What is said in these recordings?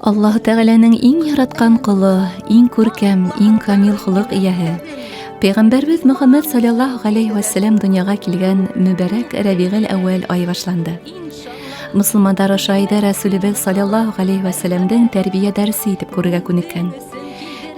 Аллаһы Тәғәләнең иң яратҡан ҡоло, иң күркәм, иң камил холоҡ эйәһе, Пәйғәмбәрбеҙ Мөхәммәд саллаллаһу ғәләйһи вәссәләм донъяға килгән мөбәрәк Рәбиғел әүәл айы башланды. Мосолмандар ошо айҙы Рәсүлебеҙ саллаллаһу ғәләйһи вәссәләмдең тәрбиә дәресе итеп күрергә күнеккән.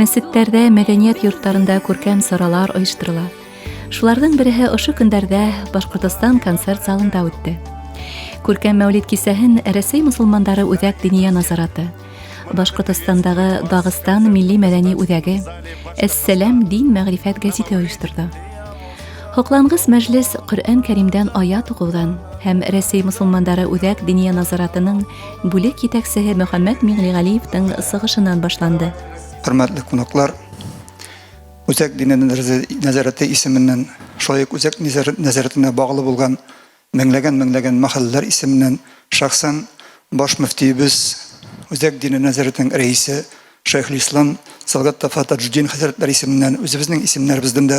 Мәсеттәрҙә, мәҙәниәт йорттарында күркәм саралар ойошторола. Шуларҙың береһе ошо көндәрҙә Башҡортостан концерт залында үтте. Күркәм мәүлид кисәһен Рәсәй мосолмандары үҙәк диния назараты, Башҡортостандағы Дағыстан милли мәҙәни үҙәге, Әссәләм дин мәғрифәт гәзите ойошторҙо. Һоҡланғыс мәжлес Ҡөрьән Кәримдән аят уҡыуҙан һәм Рәсәй мосолмандары үҙәк диния назаратының бүлек етәксеһе Мөхәммәт Миңлеғәлиевтың сығышынан башланды. Хөрмәтле ҡунаҡлар, Үзәк диния нәзарәте исеменнән, шулай ук Үзәк нәзарәтенә бағлы булған меңләгән-меңләгән мәхәлләләр исеменнән, шәхсән баш мөфтиебез, Үзәк диния нәзарәтенең рәисе Шәйхелислам Сәлгать Тафа Таҗетдин хәзрәтләре исеменнән, үзебезнең исемнәребездән дә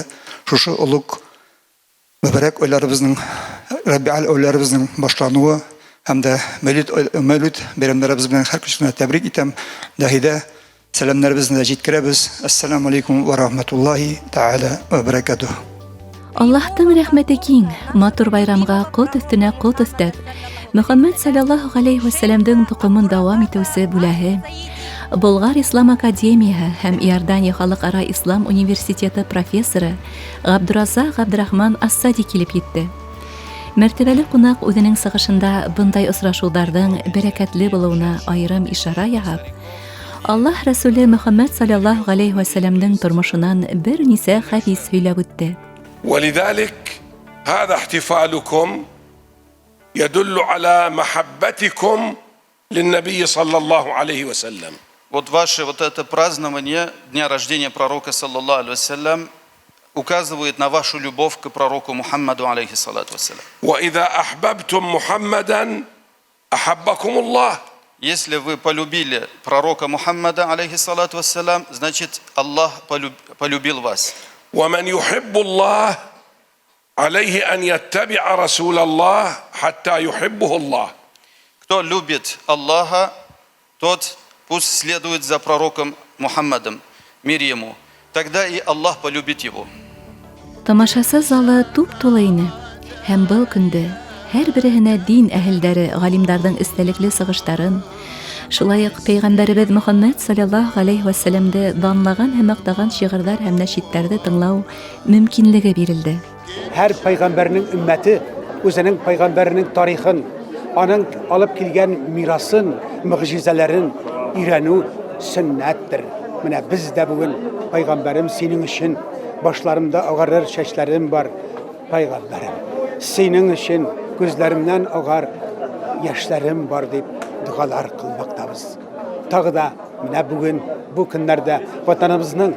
шушы олуг мөбарәк айларыбызның, Рабиаль айларыбызның башлануы һәм дә Мәүлид, Мәүлид бәйрәмнәребез белән һәр кешене тәбрик итәм. Дәһидә сәламнәребезне дә җиткерәбез. Ассаламу алейкум ва рахматуллахи тааля ва баракатух. Аллаһтың рәхмәте киң, матур байрамға ҡот өҫтөнә ҡот өҫтәп, Мөхәммәд саллаллаһу ғәләйһи вәссәләмдең тоҡомон дауам итеүсе бүләһе, Болғар Ислам академияһы һәм Иордания халыҡ-ара ислам университеты профессоры Ғабдуразаҡ Ғабдрахман Ассади килеп етте. Мәртәбәле ҡунаҡ үҙенең сығышында бындай осрашыуҙарҙың бәрәкәтле булыуына айырым ишара яһап, Аллаһ Рәсүле Мөхәммәд саллаллаһу ғәләйһи вәссәләмдең тормошонан бер нисә хәдис һөйләп үтте. ولذلك هذا احتفالكم يدل على محبتكم للنبي صلى الله عليه وسلم. Вот ваше вот это празднование дня рождения пророка, صلى الله عليه وسلم, указывает на вашу любовь к пророку Мухаммаду, عليه الصلاة والسلام. واذا احببتم محمدا احبكم الله. Если вы полюбили пророка Мухаммада, عليه الصلاة والسلام, значит, Аллах полюбил вас. ومن يحب الله عليه ان يتبع رسول الله حتى يحبه الله. Кто любит Аллаха, тот пусть следует за пророком Мухаммадом, мир ему. Тогда и Аллах полюбит его. Тамашасы залы туп-тулы ине. Һәм был көндө һәр береһенә дин әһелдәре, ғалимдарҙың эстәлекле сығыштарын, шулай уҡ пәйғәмбәребеҙ Мөхәммәд саллаллаһу ғәләйһи вәссәләмде данлаған һәм маҡтаған шиғырҙар һәм нәшиттәрҙе тыңлау мөмкинлеге бирелде. Һәр пәйғәмбәрнең өммәте үзенең пәйғәмбәренең тарихын, аның алып килгән мирасын, мөгъҗизәләрен өйрәнү сөннәттер. Менә без дә бүген, пәйғәмбәрем, синең өчен башларымда агарыр чәчләрем бар, пәйғәмбәрем. Синең өчен күзләремнән агар яшьләрем бар дип догалар кылмактабыз. Тагы да менә бүген бу көннәрдә ватаныбызның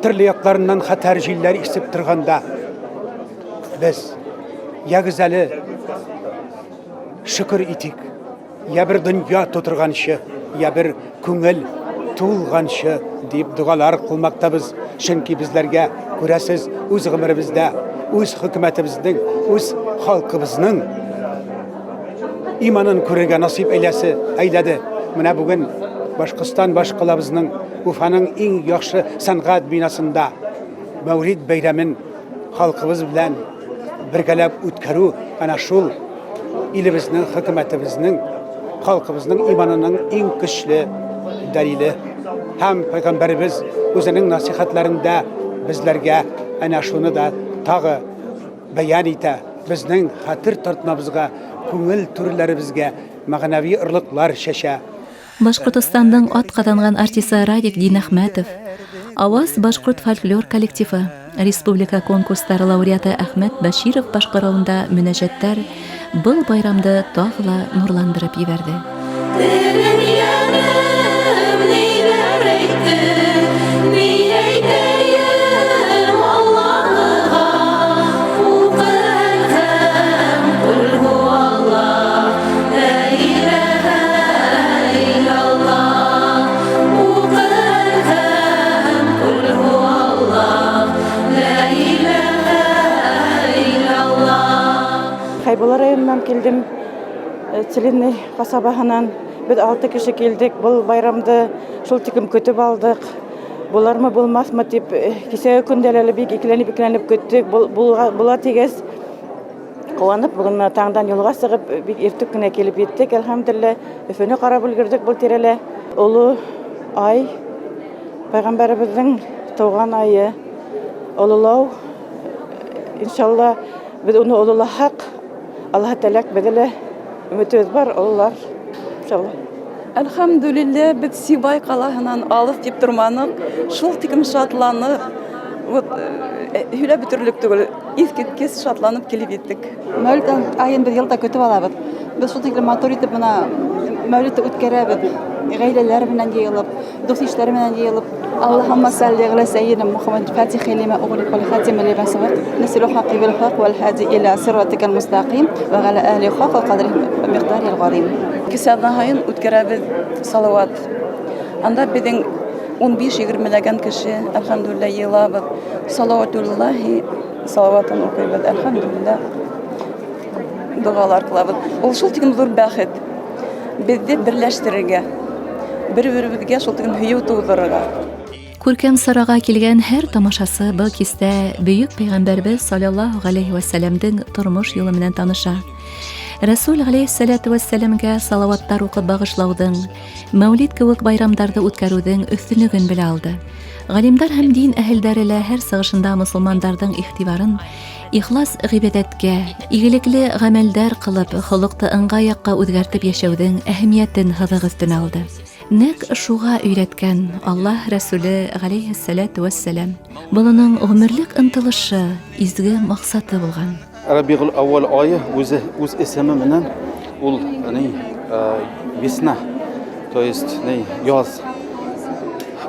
төрле якларыннан хәтәр җилләр исеп торганда без ягез әле шөкер итик. Я бер дөнья тутырганчы, я бер күңел тулганчы дип догалар кылмактабыз. Чөнки безләргә, күрәсез, үз гомеребездә, үз хөкүмәтебезнең, үз халкыбызның иманын күрергә насыйп әйләсе, әйләде. Менә бүген Башкортстан башкалабызның Уфаның иң яхшы сәнгать бинасында Мәүлид бәйрәмен халкыбыз белән бергәләп үткәрү әнә шул илебезнең, хөкүмәтебезнең, халкыбызның иманының иң көчле дәлиле. Һәм пәйгамбәребез үзенең насихатларында безләргә әнә шуны да тагы бәян итә. Безнең хәтер тартмабызга, күңел түрләребезгә мәгънәви орлыклар чәчә. Башҡортостандың атҡаҙанған артисы Радик Динәхмәтов, Ауаз башҡорт фольклор коллективы, республика конкурстары лауреаты Әхмәт Бәширов башҡарыуында мөнәжәттәр был байрамды тағы ла нурландырып ебәрҙе. Телем йәнем ниләр әйтте, ни әйтәйем Аллаһыға? Уҡы әлхәм, ҡул һуаллаһ, лә иләһә иллаллаһ. Уҡы әлхәм, ҡул һуаллаһ, лә иләһә иллаллаһ. Хәйбулла районынан килдем, Целинный ҡасабаһынан. Беҙ алты кеше килдек. Был байрамды шул тиклем көтөп алдыҡ. Булармы, булмаҫмы тип, кисәге көндә әле бик икеләнеп-икеләнеп көттөк. Була тигәс, ҡыуанып, бөгөн менә таңдан юлға сығып, бик иртүк кенә килеп еттек, әлхәмдүлилләһ. Өфөнө ҡарап өлгөрҙөк был тирәлә. Оло ай, пәйғәмбәребеҙҙең тыуған айы, ололау, иншалла, беҙ уны ололаһаҡ, Аллаһы Тәгалә беҙҙе лә өмөтөбөҙ бар, ололар, иншалла. Әлхәмдүлилләһ, беҙ Сибай ҡалаһынан алыҫ тип торманыҡ. Шул тиклем шатланып, вот һөйләп бөтөрлөк түгел, иҫ киткес шатланып килеп еттек. Мәүлид айын беҙ йыл да көтөп алабыҙ. Беҙ шул тиклем матур итеп бына Мәүлидте үткәрәбеҙ. Ғаиләләр менән йыйылып, дуҫ-иштәр менән йыйылып. Аллаһумма салли аля сәййидина Мухаммад фатихи лима уғлиҡ вал хатими лима сабақ насирул хаққи бил хақ вал һади иля сиратикал мустақим ва аля ахли хаққа ҡадриһи ва миҡдарил ғазим. Икенсе аҙна һайын үткәрәбеҙ салауат. Анда беҙҙең 15-20ләгән кеше, әлхәмдүлилләһ, йыйылабыҙ. Салауатуллаһи салауатын уҡыйбыҙ, әлхәмдүлилләһ. Доғалар ҡылабыҙ. Ул шул тиклем ҙур бәхет. Беҙҙе берләштерергә, бер-беребеҙгә шул тиклем һөйөү тыуҙырырға. Күркәм сараға килгән һәр тамашасы был кистә бөйөк пәйғәмбәрбеҙ саллаллаһу ғәләйһи вәсәләмдең тормош юлы менән таныша. Рәсүл ғәләйһиссәләтү вәссәләмгә салауаттар уҡып бағышлауҙың, мәүлид кеүек байрамдарҙы үткәреүҙең өҫтөнлөгөн белә алды. Ғалимдар һәм дин әһелдәре лә һәр сығышында мосолмандарҙың иғтибарын ихлас ғибәҙәткә, игелекле ғәмәлдәр ҡылып, холоҡто ыңғай яҡҡа үҙгәртеп йәшәүҙең әһәмиәтен һыҙыҡ өҫтөнә алды. Нәҡ шуға өйрәткән Аллаһ Рәсүле ғәләйһиссәләтү вәссәләм. Был уның ғүмерлек ынтылышы, изге маҡсаты булған. Рабиғул әүвәл айы үҙе үҙ исеме менән ул ни весна, то есть ни яҙ.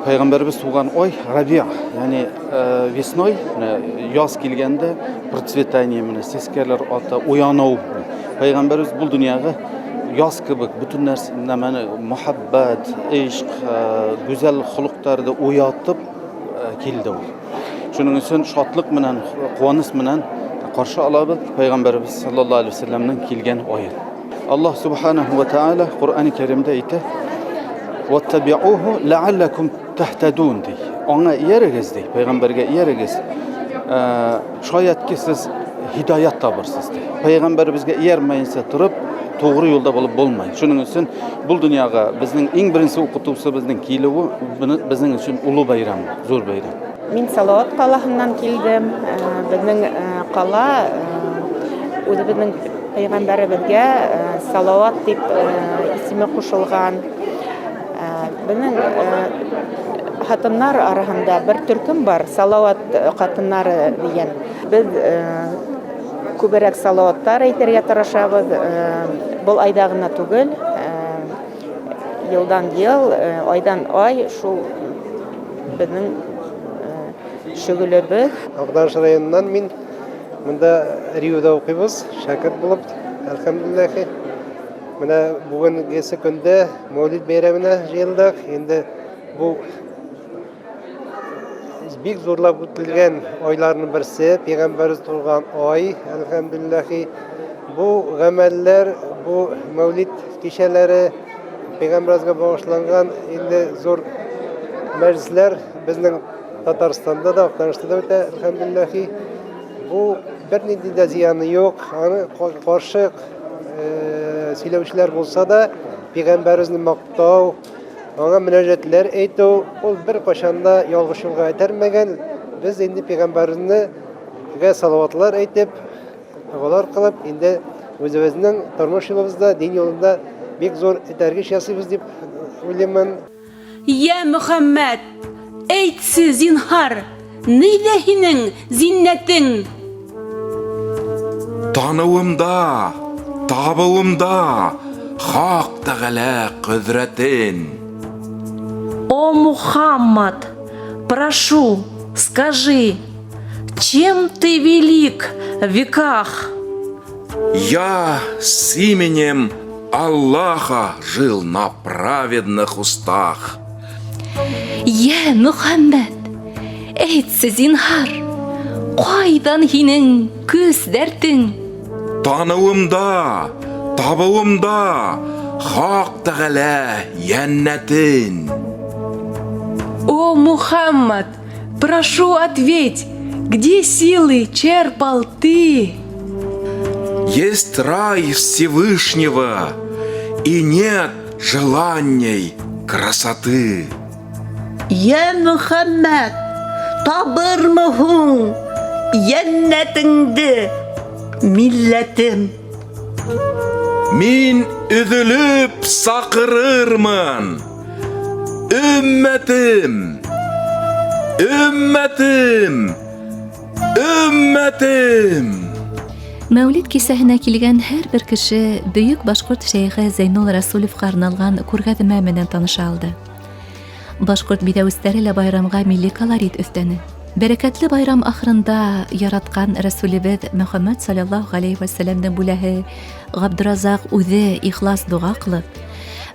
Пәйғәмбәребеҙ туған ай Рабиғ, ягъни весной, яҙ килгәндә процветание менән сәскәләр ата, уяныу. Пәйғәмбәребеҙ был донъяға яҙ кебек бөтөн нәрсә, нәмәне, мөхәббәт, ишҡ, гүзәл холоҡтарҙы уятып килде ул. Шуның өсөн шатлыҡ менән, ҡыуаныс менән ҡаршы алабыҙ Пәйғәмбәребеҙ саллаллаһу алейһи вәсәлләмнең килгән айын. Аллаһ субханаһу ва тааля Ҡуръани Кәримдә әйтә: "Ваттабиуху ләалләкум таһтадун" ди. Аңа эйәрегеҙ ди, пәйғәмбәргә эйәрегеҙ. Шаят ки сез һидаят табырсыз ди. Пәйғәмбәребеҙгә эйәрмәйенсә тороп, тоғры юлда булып булмай. Шуның өсөн был донъяға беҙҙең иң беренсе уҡытыусыбыҙҙың килеүе беҙҙең өсөн оло байрам, ҙур байрам. Мин Салауат ҡалаһынан килдем. Беҙҙең ҡала үҙебеҙҙең пәйғәмбәребеҙгә Салауат тип исеме ҡушылған. Беҙҙең ҡатындар араһында бер төркөм бар, Салауат ҡатындары тигән. Беҙ күберәк салауаттар әйтергә тырышабыҙ. Был айҙа ғына түгел, йылдан йыл, айҙан ай шул беҙҙең шөғөлөбөҙ. Аҡтаныш районынан мин бында Риоҙа уҡыйбыҙ, шәкерт булып, әлхәмдүлилләһи. Бына бөгөнгесе көндә Мәүлид бәйрәменә йыйылдыҡ. Инде был бик ҙурлап үтелгән айларының берсе, пәйғәмбәребеҙ тыуған ай, әлхәмдүлилләһи. Бу ғәмәлләр, бу Мәүлид кисәләре, пәйғәмбәребеҙгә бағышланған инде ҙур мәжлесләр беҙҙең Татарстанда да, Аҡтанышта да үтә, әлхәмдүлилләһи. Бу бер нинди дә зыяны юҡ, аны ҡаршы һөйләүселәр булһа да, пәйғәмбәребеҙҙе маҡтау, аңа мөнәжәтләр әйтеү, ул бер ҡасан да ялғыш юлға этәрмәгән. Беҙ инде пәйғәмбәребеҙгә салауатлар әйтеп, доғалар ҡылып, инде үҙебеҙҙең тормош юлыбыҙҙа, дин юлында бик ҙур этәргес ясайбыҙ тип уйлаймын. Йә Мөхәммәд, әйтсе зинһар, ниҙә һинең зиннәтең? Таныуымда, табыуымда Хаҡ Тәғәлә ҡөҙрәтен. О Мухаммад, прошу, скажи, чем ты велик в веках? Я с именем Аллаха жил на праведных устах. Йә Мөхәммәд, әйтсе зинһар, ҡайҙан һинең көс дәртең? Таныуымда, табыуымда Хак Тәгалә йәннәтен. О, Мухаммад, прошу ответь, где силы черпал ты? Есть рай Всевышнего, и нет желанней красоты. Йә Мөхәммәд, табырмы һуң йәннәтеңде милләтем? Мин өҙөлөп саҡырырмын, Өммәтем! Өммәтем! Өммәтем! Мәүлид кисәһенә килгән һәрбер кеше бөек башҡорт шәйхе Зәйнул Расулевҡа арналған күргәҙмә менән таныша алды. Башҡорт биҙәүестәре лә байрамға милли колорит өҫтәне. Бәрәкәтле байрам ахырында яратҡан Рәсүлебеҙ Мөхәммәд саллаллаһу ғәләйһи вәсәләмдең бүләһе Ғабдуразаҡ үҙе ихлас доға ҡылып,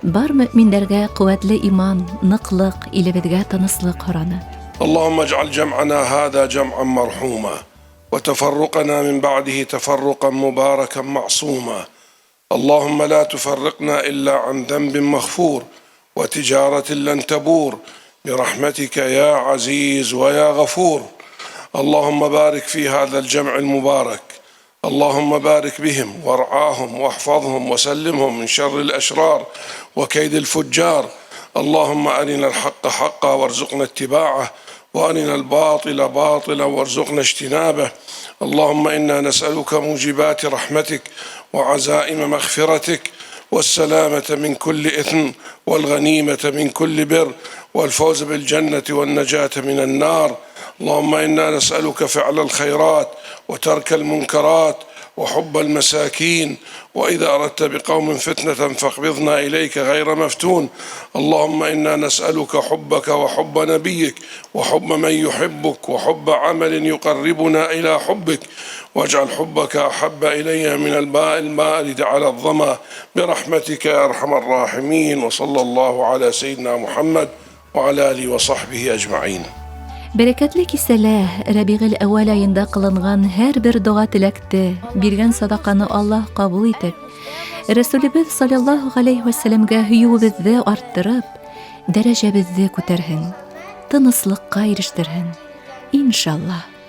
бар мөэминдәргә ҡеүәтле иман, ныҡлыҡ, илебеҙгә тыныслыҡ һораны. اللهم اجعل جمعنا هذا جمعا مرحوما وتفرقنا من بعده تفرقا مباركا معصوما اللهم لا تفرقنا إلا عن ذنب مغفور وتجارة لن تبور برحمتك يا عزيز ويا غفور اللهم بارك في هذا الجمع المبارك اللهم بارك بهم وارعاهم واحفظهم وسلمهم من شر الأشرار وكيد الفجار اللهم أرنا الحق حقا وارزقنا اتباعه وأرنا الباطل باطلا وارزقنا اجتنابه اللهم إنا نسألك موجبات رحمتك وعزائم مغفرتك والسلامة من كل إثم والغنيمة من كل بر والفوز بالجنة والنجاة من النار اللهم إنا نسألك فعل الخيرات وترك المنكرات وحب المساكين وإذا أردت بقوم فتنة فاقبضنا إليك غير مفتون اللهم إنا نسألك حبك وحب نبيك وحب من يحبك وحب عمل يقربنا إلى حبك واجعل حبك أحب إلي من الماء البارد على الظما برحمتك يا أرحم الراحمين وصلى الله على سيدنا محمد وعلى آله وصحبه أجمعين Бәрәкәтле кисәлә Рәбигел әүвәл аенда кылынган һәрбер дога теләкте, биргән садаканы Аллаһ кабул итеп, Рәсүлебеҙ саллаллаһу ғәләйһи вәсәләмгә һөйөүебеҙҙе арттырып, дәрәжәбеҙҙе күтәрһен, тыныслыҡҡа ирештерһен. Иншаллаһ.